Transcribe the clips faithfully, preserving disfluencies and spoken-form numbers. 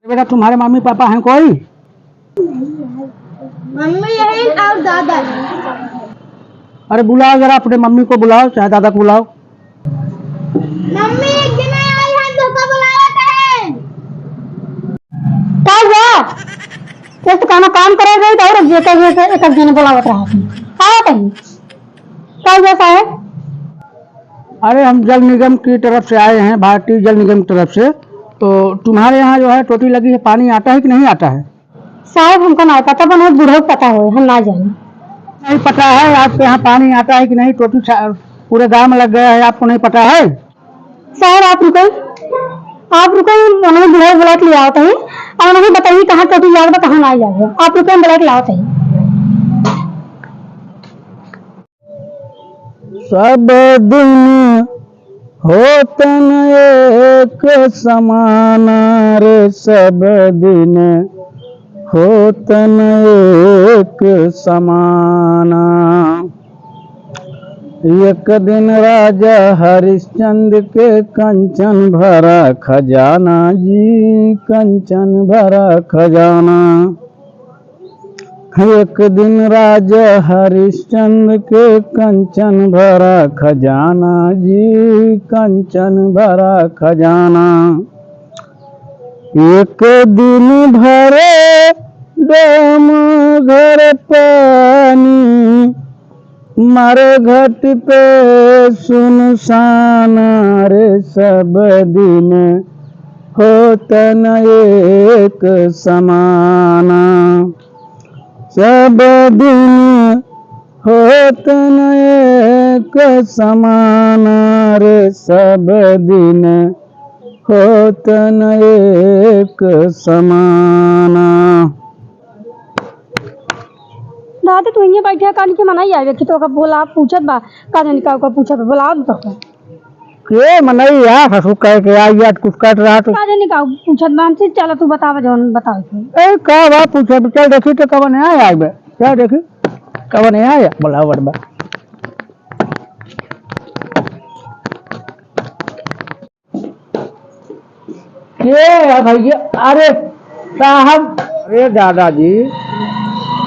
बेटा, तुम्हारे मम्मी पापा हैं कोई? मम्मी यही और दादा। अरे बुलाओ जरा, अपने मम्मी को बुलाओ, चाहे दादा को बुलाओ। मम्मी एक दिन आई है, धोखा बुलाया था। का हुआ? ये तो कहना काम करे गई तो और एक, एक, एक, एक दिन बुलावत रहा था। का हुआ कहीं? का हुआ साहब? अरे, हम जल निगम की तरफ से आए हैं, भारतीय जल निगम की तरफ से। तो तुम्हारे यहाँ जो है टोटी लगी है, पानी आता है कि नहीं आता है? साहब, हमका ना पता, बना बूढ़ा को पता होए, हम ना जाने। नहीं पता है आपके यहाँ पानी आता है कि नहीं? टोटी सा-, पूरे गांव में लग गया है, आपको नहीं पता है? साहब, आप रुके, आप रुके, उन्होंने बूढ़ा को बुला के ले आओ तहीं, और उन्होंने बताइए कहाँ टोटी जाए बा, कहाँ ना जाए बा। आप रुके, हम बुला के ले आओ तहीं। सब दिन होत न एक समाना रे, सब दिन होत न एक समाना। एक दिन राजा हरिश्चंद्र के कंचन भरा खजाना जी, कंचन भरा खजाना। एक दिन राजा हरिश्चंद्र के कंचन भरा खजाना जी, कंचन भरा खजाना। एक दिन भरे डैम घर पानी, मारे घाट पे सुनसान रे, सब दिन होत न एक समाना। सब दिन होत न एक समाना रे, सब दिन होत न एक समाना। दादा, तू इन्हें बैठे कान के मनाई आवे कि तो का बोला पूछत बा, का जानी का, का पूछत बा, बोला तो का। के मनई यार, ससुर कहे के आई यार, कुछ कट रहा तो। का जानी का पूछत बा, हमसे चला तू बतावा जौन बतावे के। ए, का बा पूछत, चल देखी तो कवन है आए बे, चल देखी कवन है आए, बोला बा। के है भैया? अरे साहब, अरे दादाजी,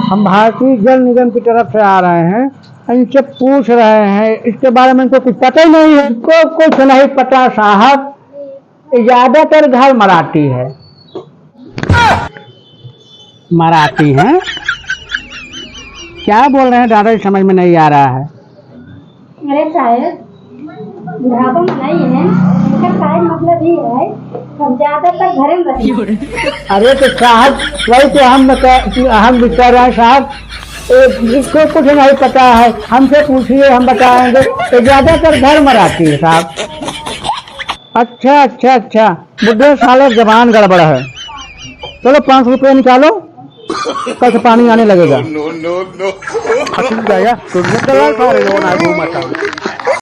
हम भारतीय जल निगम की तरफ से आ रहे हैं, इनसे पूछ रहे हैं, इसके बारे में इनको कुछ पता ही नहीं है। इनको कुछ नहीं पता साहब, ये ज्यादातर घर मराठी है। मराठी हैं? क्या बोल रहे हैं दादाजी, समझ में नहीं आ रहा है। अरे साहब, बुढ़ापा में नहीं है, इसका शायद मतलब ये है, हम ज्यादातर घरे में रहते हैं। अरे तो साहब, वही तो हम बता, हम भी कह रहे हैं साहब, ए, इसको कुछ नहीं पता है, हमसे पूछिए, हम बताएंगे। तो ज्यादातर घर मराठी है साहब। अच्छा, अच्छा, अच्छा, बुड्ढे साले जबान गड़बड़ है। चलो, पाँच रुपया निकालो, कल से पानी आने लगेगा। No, no, no। फंस गया, तो दलाल सारे लोग ना घूमता।